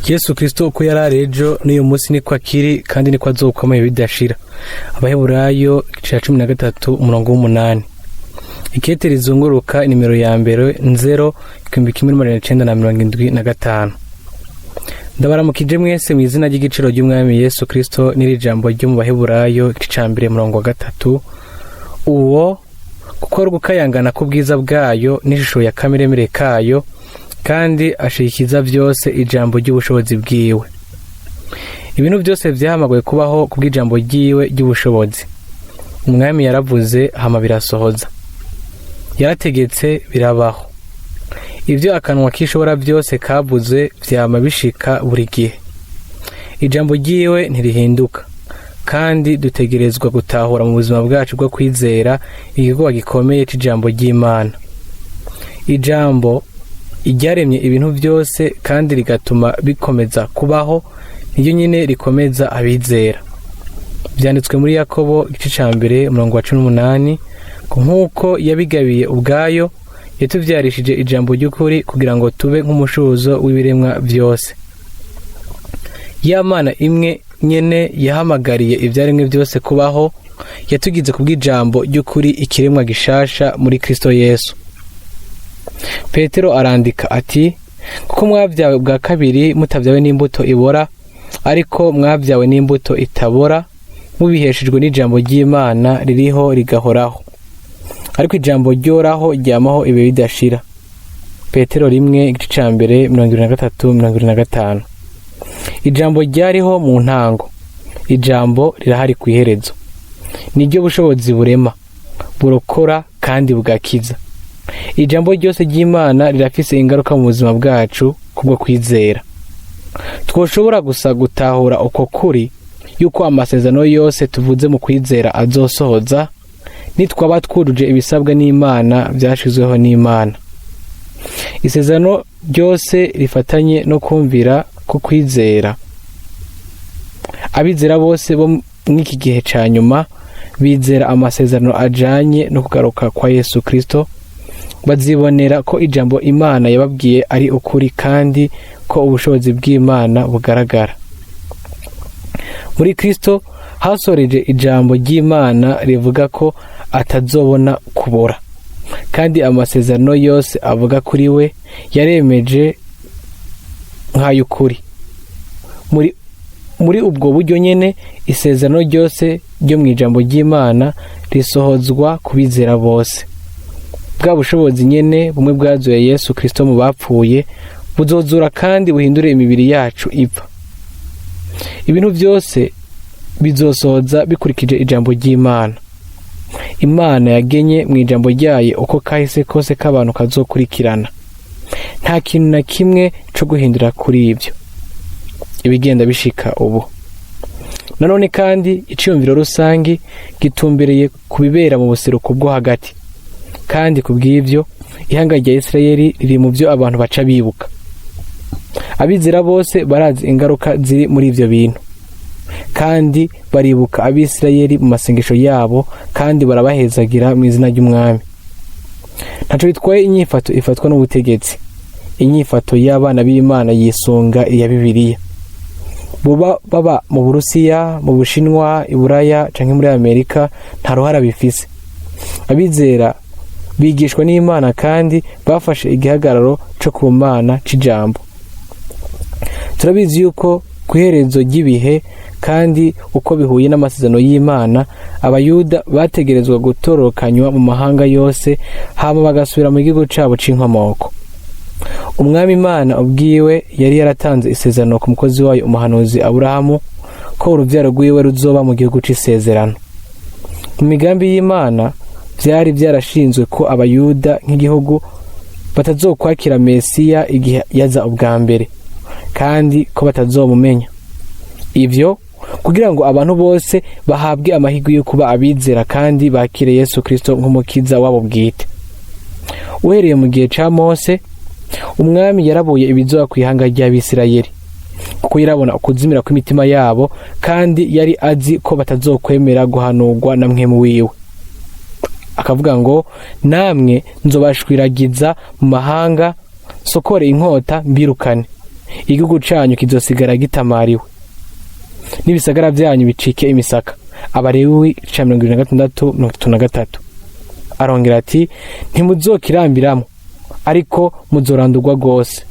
Yesu Kristo uko yari ari ejo n'uyu munsi niko akiri kandi niko azokomeye bidashira. Abaheburayo igice ca 13 umurongo w'8. Ikete rizunguruka nimero ya mbere 0 1975. Ndabaramukije mwese mu izina ry'igiciro ry'Umwami Yesu Kristo n'iri jambo ryo mu Baheburayo igice ca mbere umurongo wa 3. Uwo kuko ari ugukayangana k'ubwiza bwayo n'ishusho ya kameremere kayo, kandi ashikiza byose ijambo ry'ubushobozi bwiwe. Ibintu byose vyahamagawe kubaho kubw'ijambo ryiwe ry'ubushobozi. Umwami yaravuze hama birasohoza, yarategetse birabaho. Ibyo akanwa k'ishobora byose kavuze vyama bishika buri gihe. Ijambo ryiwe ntirihinduka, kandi dutegerezwa gutahura mu buzima bwacu bwo kwizera igikorwa gikomeye c'ijambo ry'Imana. Ijambo iryaremye ibintu byose kandi rigatuma bikomeza kubaho, niryo nyine rikomeza abizera. Vyanditswe muri Yakobo igice ca mbere umurongo wa 18: nk'uko yabigabiye ubwayo, yatuvyarishije ijambo ry'ukuri kugira ngo tube nk'umushuzo w'ibiremwa vyose. Ya Mana imwe nyene yahamagariye ivyaremwe byose kubaho, yatugize kubw'ijambo ry'ukuri ikiremwa gishasha muri Kristo Yesu. Petero arandika ati: kuko mwabyawe bwa kabiri, mutabyawe n'imbuto ibora, ariko mwabyawe n'imbuto itabora, mubiheshejwe n'ijambo ry'Imana ririho rigahoraho. Ariko ijambo ryoraho ryamaho ibihe bidashira. Petero 1 igice ca mbere 23 25. Ijambo ryariho mu ntango, ijambo rirahari ku iherezo. Niryo bushobozi burema, burokora kandi bugakiza. Ijambo ryose ry'Imana rirafise ingaruka mu buzima bwacu kubwo kwizera. Twoshobora gusa gutahura uko kuri yuko amasezerano yose tuvuze mu kwizera azosohoza nitwaba twujuje ibisabwa n'Imana vyashizweho n'Imana. Isezerano ryose rifatanye no kumvira ko kwizera. Abizera bose bo mw'iki gihe ca nyuma bizera amasezerano ajanye no kugaruka kwa Yesu Kristo, bazibonera ko ijambo Imana yababwiye ari ukuri kandi ko ubushobozi bw'Imana bugaragara. Muri Kristo hasoreje ijambo ry'Imana rivuga ko atazobona kubora, kandi amasezerano yose avuga kuri we yaremeje nk'ay'ukuri. Muri ubwo buryo nyene, isezerano ryose ryo mu ijambo ry'Imana risohozwa ku bizera bose. Bwa bushobozi nyene bumwe bwazuye Yesu Kristo mu bapfuye buzozura kandi buhindure imibiri yacu ipfa. Ibintu byose bizosohoza bikurikije ijambo ry'Imana. Imana yagenye mu ijambo ryayo uko kahise kose k'abantu kazokurikirana. Nta kintu na kimwe co guhindura kuri ibyo ibigenda bishika ubu. Nanone kandi iciyumviro rusangi gitumbereye ku bibera mu buseruko bwo hagati, kandi ku bw'ibyo ihanga rya Isirayeli riri mu byo abantu baca bibuka. Abizera bose barazi ingaruka ziri muri ivyo bintu, kandi baribuka Abisirayeli mu masengesho yabo, kandi barabahezagira mu izina ry'Umwami. Ntaco bitwaye inyifato ifatwa n'ubutegetsi, inyifato y'abana b'Imana yisunga iya Bibiliya. Buba baba mu Burusiya, mu Bushinwa, Iburaya canke muri Amerika, nta ruhara bifise. Abizera bigishwa n'Imana kandi bafashe igihagararo co ku Mana c'ijambo. Turabizi yuko ku iherezo ry'ibihe, kandi uko bihuye n'amasezerano y'Imana, Abayuda bategerezwa gutorokanywa mu mahanga yose hama bagasubira mu gihugu cabo c'inkomoko. Umwami Imana ubwiwe yari yaratanze isezerano ku mukozi wayo umuhanuzi Aburahamu ko uruvyaro rwiwe ruzoba mu gihugu c'isezerano. Mu migambi y'Imana vyari vyarashinzwe ko Abayuda nk'igihugu batazokwakira Mesiya igihe yaza ubwa mbere, kandi ko batazomumenya. Ivyo kugira ngo abantu bose bahabwe amahirwe yo kuba abizera kandi bakire Yesu Kristo nk'umukiza wabo bwite. Uhereye mu gihe ca Mose, Umwami yarabuye ibizoba ku ihanga ry'Abisirayeli, kuko yarabona ukuzimira kw'imitima yabo, kandi yari azi ko batazokwemera guhanurwa na Mpwemu wiwe. Akavuga ngo: namwe nzobashwiragiza mu mahanga, sokore inkota mbirukane. Igihugu canyu kizosigara gitamariwe, n'ibisagara vyanyu bicike imisaka. Abalewi ca 26, 33. Arongera ati: ntimuzokirambiramwo, ariko muzorandurwa rwose,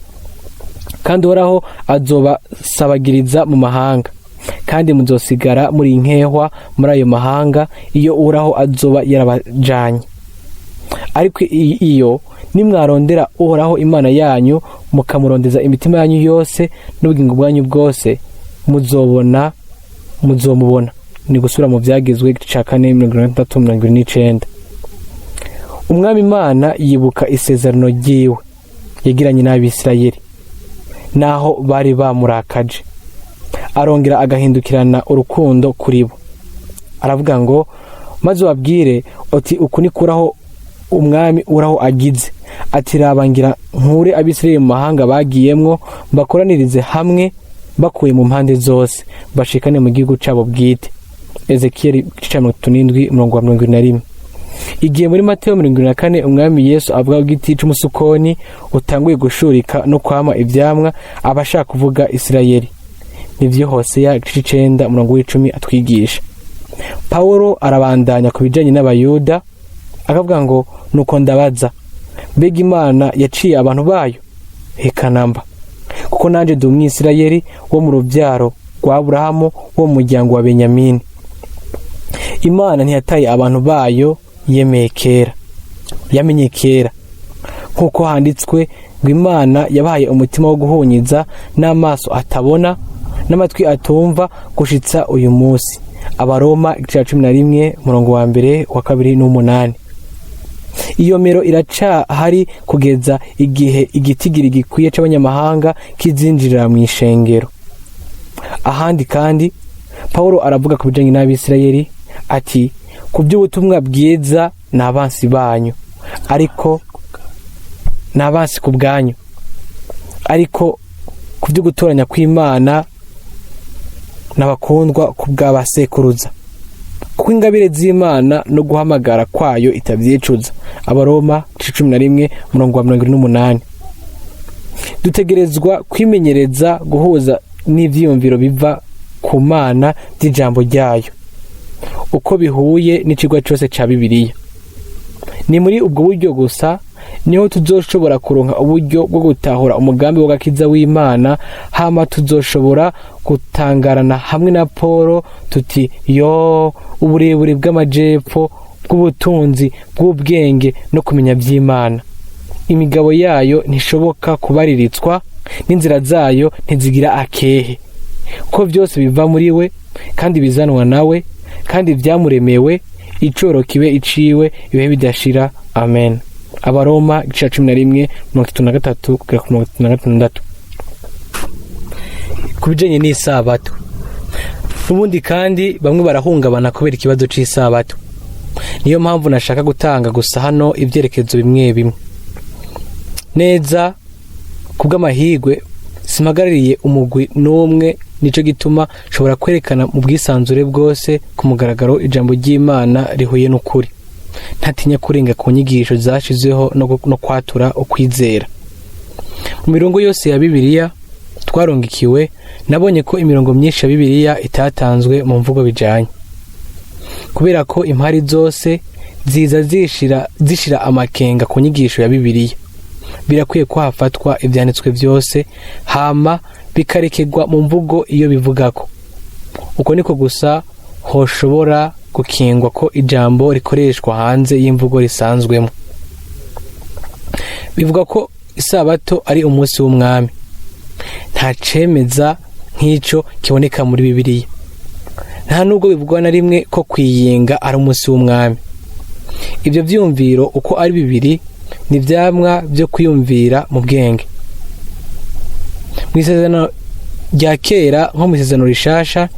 kandi Uhoraho azobasabagiriza mu mahanga, kandi muzosigara muri inkehwa muri ayo mahanga iyo Uhoraho azoba yarabajanye. Ariko iyo nimwarondera Uhoraho Imana yanyu, mukamurondeza imitima yanyu yose n'ubugingo bwanyu bwose, muzobona, muzomubona. Ni gusubira mu Vyagezwe igice ca 4, 63, 79. Umwami Imana yibuka isezerano ryiwe yagiranye n'Abisirayeli naho bari bamurakaje, arongera agahindukirana urukundo kuri bo. Aravuga ngo: maze ubabwire uti: uku nikuraho umwami Uhoraho agize ati: raba, ngira nkure Abisirayeli mu mahanga bagiyemwo, mbakoranirize hamwe bakuye mu mpande zose, bashikane mu gihugu cabo bwite. Ezekiyeli igice ca 37, umurongo wa 71. Igihe muri Mateyo 24 umwami Yesu avuga ko igiti c'umusukoni utanguye gushurika no kwama ivyamwa, aba ashaka kuvuga Isirayeli. Nivyo Hoseya igice c'icenda, umurongo w'10 atwigisha. Pawulo arabandanya ku bijanye n'Abayuda, akavuga ngo: nuko ndabaza, mbega Imana yaciye abantu bayo? Heka namba! Kuko nanje ndi Umwisirayeli wo mu ruvyaro rwa Aburahamu, wo mu muryango wa Benyamini. Imana ntiyataye abantu bayo yemeye kera, yamenye kera, nk'uko handitswe ngo: Imana yabahaye umutima wo guhunyiza, n'amaso atabona, n'amatwi atumva, gushitsa uyu munsi. Abaroma igice cya 11, umurongo wa 1, wa 2 n'umunani. Iyo mero iracahari kugeza igihe igitigiri gikwiye c'abanyamahanga kizinjirira mu ishengero. Ahandi kandi Paulo aravuga ku bijanye n'Abisirayeli ati: ku by'ubutumwa bwiza ni abansi banyu, ariko ni abansi ku bwanyu, ariko ku byo gutoranya kw'Imana n'abakundwa ku bw'abasekuruza, kuko ingabire z'Imana no guhamagara kwayo itavyicuza. Abaroma 11, umurongo wa 78. Dutegerezwa kwimenyereza guhuza n'ivyiyumviro biva ku Mana by'ijambo ryayo uko bihuye n'icigwa cose ca Bibiliya. Ni muri ubwo buryo gusa niho tuzoshobora kuronka uburyo bwo gutahura umugambi w'agakiza w'Imana. Hama tuzoshobora gutangarana hamwe na Polo tuti: yo, uburebure bw'amajepfo bw'ubutunzi bw'ubwenge no kumenya by'Imana! Imigabo yayo ntishoboka kubariritswa, n'inzira zayo ntizigira akehe, ko byose biva muri we, kandi bizanwa nawe, kandi byamuremewe. Icoro kibe iciwe ibihe bidashira. Amen. Abaroma igice ca 11, 33 kugera ku 36. Ku bijanye n'isabato n'ubundi kandi, bamwe barahungabana kubera ikibazo c'isabato. Niyo mpamvu nashaka gutanga gusa hano ibyerekezo bimwe bimwe neza. Kubw'amahirwe simpagarariye umugwi n'umwe, nico gituma nshobora kwerekana mu bwisanzure bwose ku mugaragaro ijambo ry'Imana rihuye n'ukuri, ntatinya kurenga ku nyigisho zashizeho no kwatura ukwizera. Mu mirongo yose ya Bibiliya twarongikiwe, nabonye ko imirongo myinshi ya Bibiliya itatanzwe mu mvugo bijanye, kubera ko impari zose ziza zishira amakenga ku nyigisho ya Bibiliya. Birakwiye ko hafatwa ivyanditswe byose, hama bikarekerwa mu mvugo iyo bivugako. Uko niko gusa hoshobora gukingwa ko ijambo rikoreshwa hanze y'imvugo risanzwemo. Bivuga ko isabato ari umunsi w'umwami. Nta cemeza nk'ico kiboneka muri Bibiliya. Nta nubwo bivugwa na rimwe ko kwiyinga ari umunsi w'umwami. Ibyo vyumviro uko ari bibiri ni ivyamwa byo kwiyumvira mu bwenge. Mu isezerano rya kera nko mu isezerano rishasha,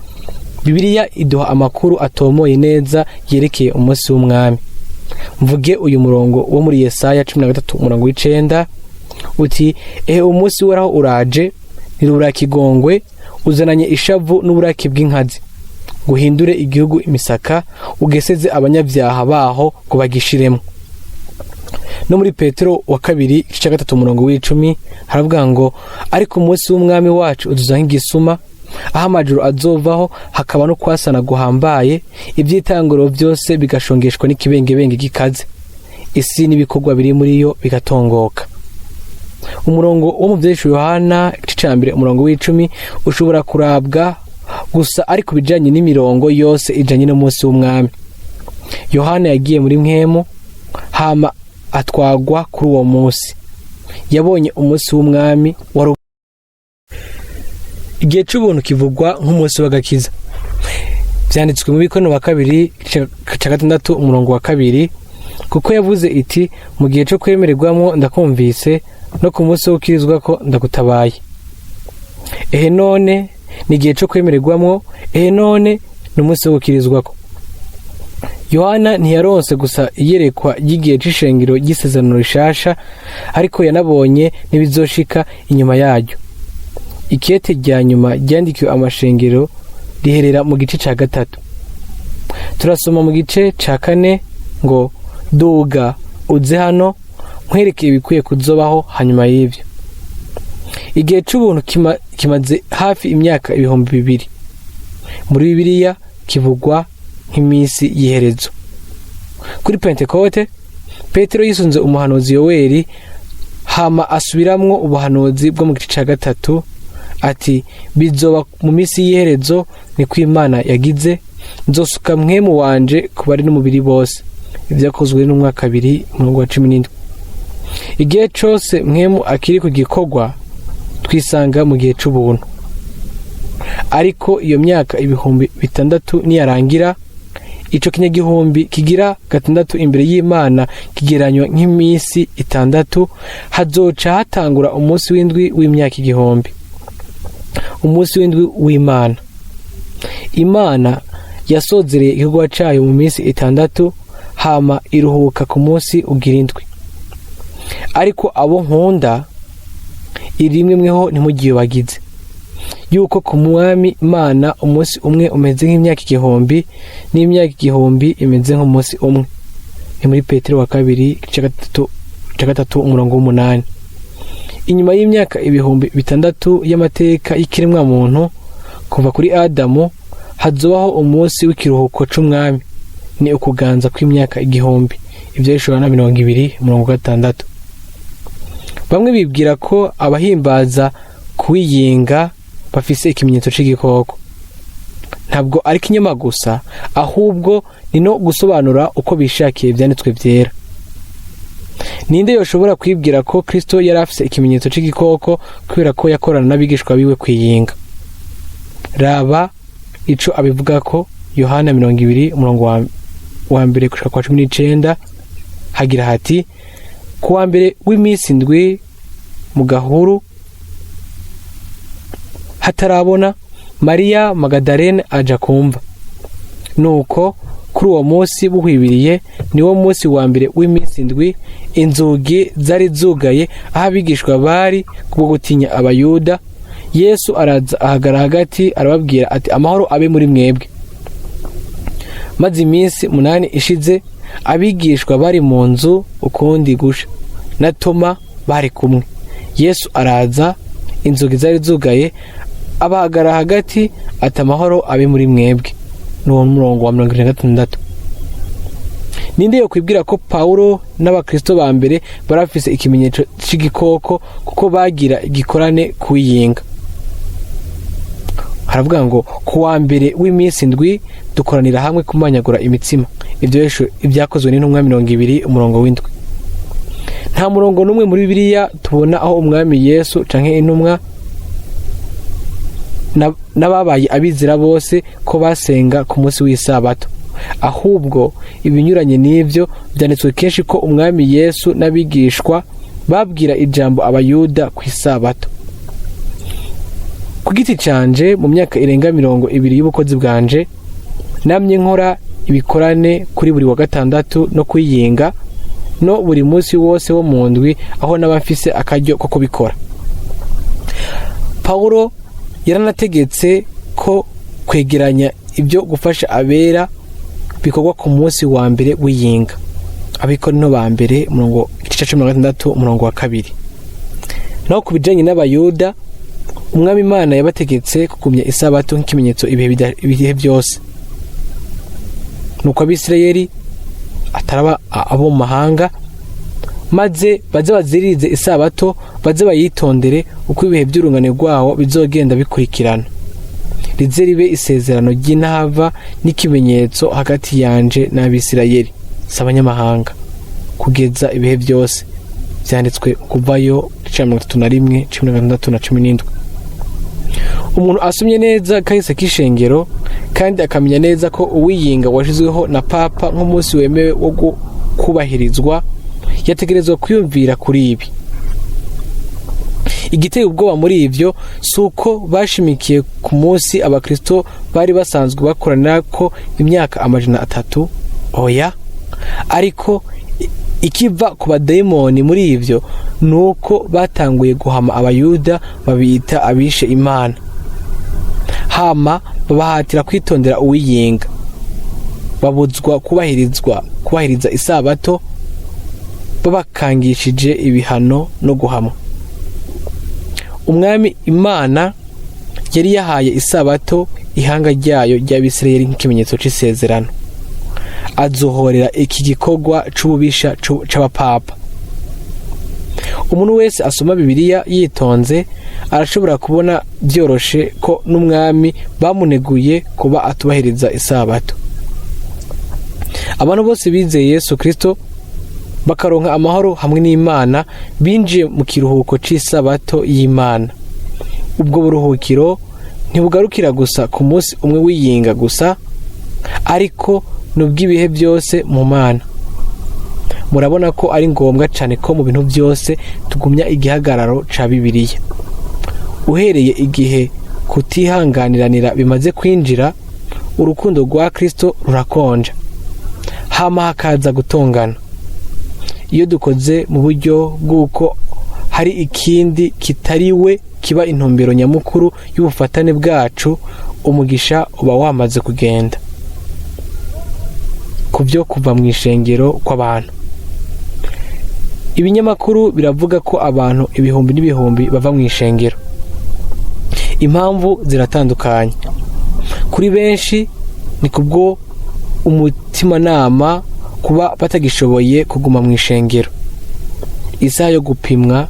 Bibiliya iduha amakuru atomoye neza yerekeye umunsi w'umwami. Mvuge uyu murongo wo muri Yesaya 13, umurongo w'9, uti: ehe, umunsi w'Uhoraho uraje, ntirurakigongwe, uzananye ishavu n'uburaki bw'inkazi, guhindure igihugu imisaka, ugeseze abanyabyaha baho ngo bagishiremo. No muri Petero wa kabiri, igice cya 3, umurongo w'10, haravuga ngo: "Ariko umunsi w'Umwami wacu uzuza nk'igisuma, aho amajuru azovaho, hakaba no kwasana guhambaye, iby'itanguriro byose bigashongeshwa n'ikibengebenge gikaze, isi n'ibikorwa biri muri yo bigatongoka." Umurongo wo mu Vyahishuriwe Yohana, igice ca 1, umurongo w'10, ushobora kurabwa gusa ari ku bijanye n'imirongo yose ijanye n'umunsi w'Umwami. Yohana yagiye muri mpwemu, hama atwagwa kuri uwo munsi. Yabonye umunsi w'Umwami wari igihe c'ubuntu, kivugwa nk'umunsi w'agakiza. Vyanditswe mu Bikorinto wa kabiri, igice ca 6, umurongo wa 2: "Kuko yavuze iti: mu gihe co kwemererwamo ndakumvise, no ku munsi wo gukirizwako ndagutabaye." Ehe none ni igihe co kwemererwamwo, ehe none ni umunsi wo gukirizwako. Yohana ntiyaronse gusa iyerekwa ry'igihe c'ishengero ry'isezerano rishasha, ariko yanabonye n'ibizoshika inyuma yaryo. Ikete rya nyuma ryandikiwe amashengero riherera mu gice ca 3. Turasoma mu gice ca 4 ngo: "Duga uze hano, nkwereke ibikwiye kuzobaho hanyuma y'ivyo." Igihe c'ubuntu kimaze hafi imyaka 2000. Muri Bibiliya kivugwa nk'iminsi y'iherezo. Kuri Pentekote, Petero yisunze umuhanuzi Yoweri, hama asubiramwo ubuhanuzi bwo mu gice ca 3, ati: "Bizoba mu minsi y'iherezo, niko Imana yagize, nzosuka Mpwemu wanje ku bari n'umubiri bose." Ibyakozwe n'umwaka 2, umurongo wa 17. Igihe cose Mpwemu akiri ku gikorwa, twisanga mu gihe c'ubuntu. Ariko iyo myaka 6000 niyarangira, ico kinyagihumbi kigira gatandatu imbere y'Imana kigeranywa nk'iminsi 6, hazoca hatangura umunsi w'indwi w'imyaka 1000, umunsi w'indwi w'Imana. Imana yasozereye igikorwa cayo mu minsi 6, hama iruhuka ku munsi ugira indwi. "Ariko abo nkunda, irimwe mweho ntimugiyobagize yuko ku Mwami Imana umunsi umwe umeze nk'imyaka 1000, n'imyaka 1000 imeze nk'umunsi umwe." Ni muri Petero wa kabiri, igice ca 3, umurongo w'8. Inyuma y'imyaka 6000 y'amateka y'ikiremwa muntu kuva kuri Adamu, hazobaho umunsi w'ikiruhuko c'Umwami, ni ukuganza kw'imyaka 1000. Ibyo bishobora na 20, umurongo 6. Bamwe bibwira ko abahimbaza kuwiyinga bafise ikimenyetso c'igikoko. Ntabwo ari kinyoma gusa, ahubwo ni no gusobanura uko bishakiye ivyanditswe vyera. Ninde yoshobora kwibwira ko Kristo yari afise ikimenyetso c'igikoko kubera ko yakorana n'abigishwa biwe kwiyinga? Raba ico abivuga ko Yohana 20, umurongo wa 1 gushika kwa 19, hagira hati: "Ku wa mbere w'iminsi indwi, mu gahuru hatarabona, Mariya Magadalene aja kumva. Nuko kuri uwo munsi buhwibiriye, niwo munsi wa mbere w'iminsi indwi, inzugi zari zugaye aho abigishwa bari kubwo gutinya Abayuda, Yesu araza ahagara hagati, arababwira ati: amahoro abe muri mwebwe. Maze iminsi 8 ishize, abigishwa bari mu nzu ukundi gusha, na Toma bari kumwe. Yesu araza, inzugi zari zugaye, abahagara hagati, ati: amahoro abe muri mwebwe." Ni uwo murongo wa 76. Ninde yokwibwira ko Pawulo n'abakristo ba mbere bari bafise ikimenyetso c'igikoko kuko bagira igikorane kuwiyinga? Haravuga ngo ku wa mbere w'iminsi indwi dukoranira hamwe kumanyagura imitsima. Ibyo Ibyakozwe n'Intumwa 20, umurongo w'7. Nta murongo n'umwe muri Bibiliya tubona aho Umwami Yesu canke intumwa n'ababaye abizera bose ko basenga ku munsi w'isabato. Ahubwo ibinyuranye n'ivyo, byanditswe kenshi ko Umwami Yesu n'abigishwa babwira ijambo Abayuda ku isabato. Ku giti canje, mu myaka irenga 20 y'ubukozi bwanje, namye nkora ibikorane kuri buri wa gatandatu no kwiyinga, no buri munsi wose wo mu ndwi aho naba mfise akaryo ko kubikora. Pawulo yaranategetse ko kwegeranya ibyo gufasha abera bikorwa ku munsi wa mbere w'iyinga. Abikorinto ba mbere, umurongo, igice ca 16, umurongo wa 2. Naho ku bijanye n'Abayuda, Umwami Imana yabategetse kugumya isabato nk'ikimenyetso ibihe byose. Nuko Abisirayeli, ataraba abo mu mahanga, maze baze baziririze isabato, baze bayitondere uko ibihe by'urungano rwawo bizogenda bikurikirana, rize ribe isezerano ry'intahava n'ikimenyetso hagati yanje n'Abisirayeli, si abanyamahanga, kugeza ibihe byose. Byanditswe Kuvayo 31, 16 na 17. Umuntu asomye neza kahise k'ishengero kandi akamenya neza ko uwiyinga washizweho na Papa nk'umunsi wemewe wo kubahirizwa, yategerezwa kwiyumvira kuri ibi. Igiteye ubwoba muri ivyo si uko bashimikiye ku munsi abakristo bari basanzwe bakoranira ko imyaka 300, oya, ariko ikiva ku badayimoni muri ivyo ni uko batanguye guhama Abayuda, babita abishe Imana, hama babahatira kwitondera uwiyinga, babuzwa kubahiriza isabato, babakangishije ibihano no guhamwa. Umwami Imana yari yahaye isabato ihanga ryayo ry'Abisirayeli nk'ikimenyetso c'isezerano, azohorera iki gikorwa c'ububisha c'abapapa. Umuntu wese asoma Bibiliya yitonze arashobora kubona byoroshe ko n'Umwami bamuneguye kuba atubahiriza isabato. Abantu bose bizeye Yesu Kristo bakaronka amahoro hamwe n'Imana binjiye mu kiruhuko cy'isabato y'Imana. Ubwo buruhukiro ntibugarukira gusa ku munsi umwe w'iyinga gusa, ariko ni ubw'ibihe byose mu Mana. Murabona ko ari ngombwa cyane ko mu bintu byose tugumya igihagararo ca Bibiliya. Uhereye igihe kutihanganiranira bimaze kwinjira, urukundo rwa Kristo rurakonja, hama hakaza gutongana. Iyo dukoze mu buryo bw'uko hari ikindi kitari we kiba intumbero nyamukuru y'ubufatane bwacu, umugisha uba wamaze kugenda. Ku byo kuva mu ishengero kw'abantu, ibinyamakuru biravuga ko abantu ibihumbi n'ibihumbi bava mu ishengero. Impamvu ziratandukanye. Kuri benshi ni kubwo umutimanama, kuba batagishoboye kuguma mu ishengero. Isaha yo gupimwa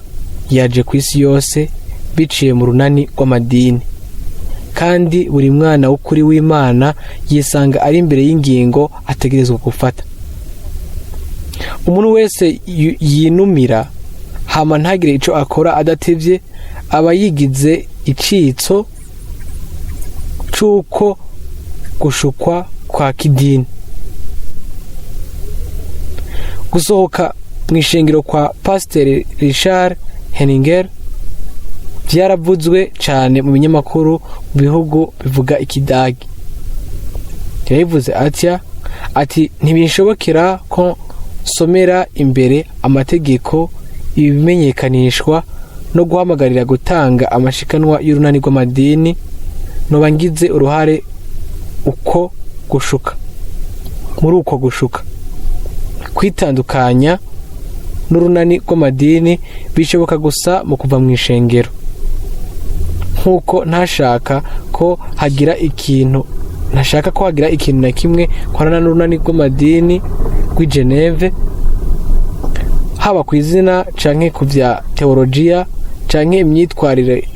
yaje ku isi yose biciye mu runani rw'amadini, kandi buri mwana w'ukuri w'Imana yisanga ari imbere y'ingingo ategerezwa gufata. Umuntu wese yinumira hama ntagire ico akora adatevye aba yigize icitso c'uko gushukwa kwa kidini. Gusohoka mu ishengero kwa Pasiteri Richard Henninger vyaravuzwe cane mu binyamakuru mu bihugu bivuga Ikidagi. Yabivuze atya, ati: "Ntibinshobokera ko nsomera imbere amategeko ibimenyekanishwa no guhamagarira gutanga amashikanwa y'urunani rw'amadini, noba ngize uruhare uko gushuka, muri uko gushuka." Kwitandukanya n'urunani rw'amadini bishoboka gusa mu kuva mu ishengero. Nk'uko ntashaka ko hagira ikintu, ntashaka ko hagira ikintu na kimwe nkorana n'urunani rw'amadini rw'i Geneve, haba ku izina canke ku vya teologiya canke imyitwarire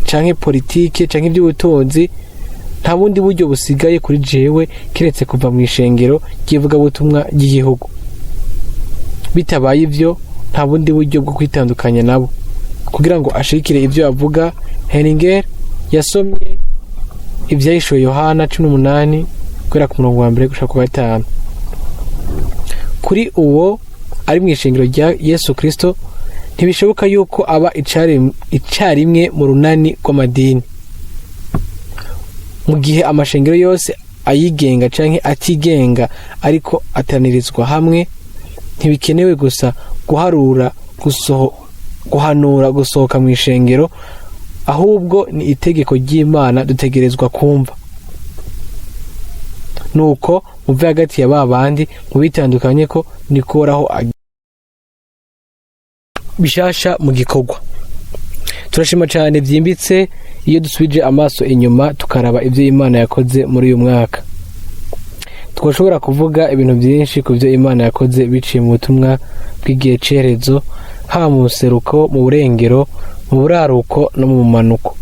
canke politike canke iby'ubutunzi, nta bundi buryo busigaye kuri jewe keretse kuva mu ishengero ry'ivugabutumwa ry'igihugu. Bitabaye ivyo, nta bundi buryo bwo kwitandukanya nabo. Kugira ngo ashikire ivyo avuga, Henninger yasomye Ibyahishuwe Yohana 18, guhera ku murongo wa 1 gushika ku 5. Kuri uwo ari mu ishengero rya Yesu Kristo, ntibishoboka yuko aba icarimwe mu runani rw'amadini. Mu gihe amashengero yose, ayigenga canke atigenga, ariko ateranirizwa hamwe, ntibikenewe gusa guharura guhanura gusohoka mu ishengero, ahubwo ni itegeko ry'Imana dutegerezwa kumva. Nuko muve hagati ya ba bandi, mubitandukanye ko nikoraho bishasha mu gikorwa. Turashima cyane byimbitse iyo dusubije amaso inyuma tukaraba ibyo Imana yakoze muri uyu mwaka. Twashobora kuvuga ibintu byinshi ku byo Imana yakoze biciye mu butumwa bw'igihe cyerezo, haba mu buseruko, mu burengero, mu buraruko no mu bumanuko.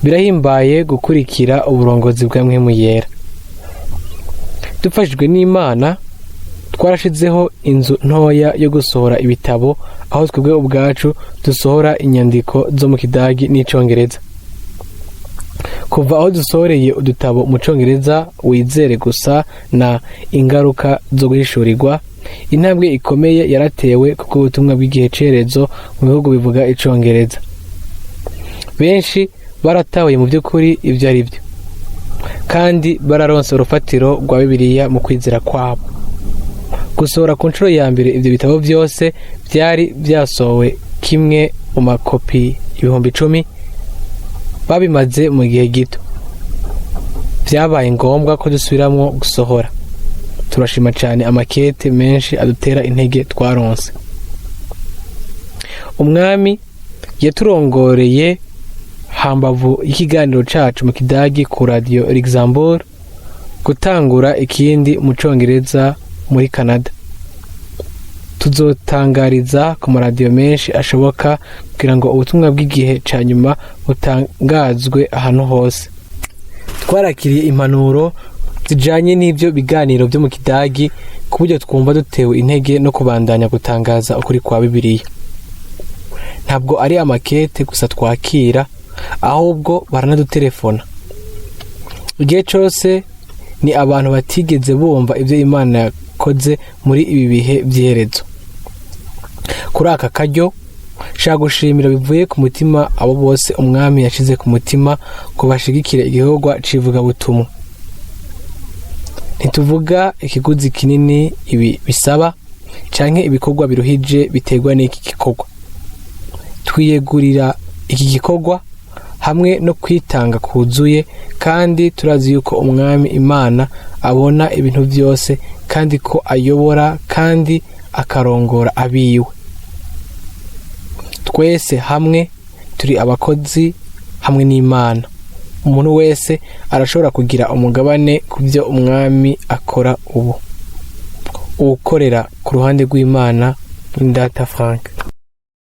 Birahimbaye gukurikira uburongozi bwa Mpwemu Yera. Dufashijwe n'Imana, twarashizeho inzu ntoya yo gusohora ibitabo, aho twebwe ubwacu dusohora inyandiko zo mu Kidagi n'Icongereza. Kuva aho dusohoreye udutabo mu Congereza "Wizere Gusa" na "Ingaruka zo Guhishurirwa", intambwe ikomeye yaratewe kuko ubutumwa bw'igihe cerezo mu bihugu bivuga Icongereza, benshi baratahuye mu by'ukuri ibyo ari byo, kandi bararonse urufatiro rwa Bibiliya mu kwizera kwabo. Gusohora ku nshuro ya mbere ibyo bitabo byose byari byasohowe kimwe mu makopi 10,000, babimaze mu gihe gito. Byabaye ngombwa ko dusubiramo gusohora. Turashima cyane amakete menshi adutera intege twaronse. Umwami yaturongoreye hambavu y'ikiganiro cacu mu Kidagi ku Radiyo Luxembourg gutangura ikindi mu Congereza muri Canada. Tuzotangariza ku maradiyo menshi ashoboka kugira ngo ubutumwa bw'igihe ca nyuma butangazwe ahantu hose. Twarakiriye impanuro zijanye n'ivyo biganiro vyo mu Kidagi, ku buryo twumva dutewe intege no kubandanya gutangaza ukuri kwa Bibiliya. Ntabwo ari amakete gusa twakira, ahubwo baranadutelefona igihe cose. Ni abantu batigeze bumva ibyo Imana yakoze muri ibi bihe by'iherezo. Kuri aka karyo, shaka gushimira bivuye ku mutima abo bose Umwami yashize ku mutima ngo bashigikire igikorwa c'ivugabutumwa. Ntituvuga ikiguzi kinini ibi bisaba canke ibikorwa biruhije biterwa n'iki gikorwa. Twiyegurira iki gikorwa hamwe no kwitanga kuzuye, kandi turazi yuko Umwami Imana abona ibintu byose, kandi ko ayobora kandi akarongora abiwe. Twese hamwe turi abakozi hamwe n'Imana. Umuntu wese arashobora kugira umugabane ku byo Umwami akora ubu. Uwukorera ku ruhande rw'Imana, Ndata Frank.